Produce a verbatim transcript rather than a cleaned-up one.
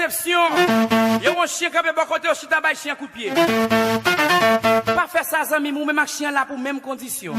Desepsyon. Yo, yon chyen kanpe bò kote, yo chita bay chyen kout pye. Pa fè sa, zanmi m, ou menm ak chyen la pou menm kondisyon.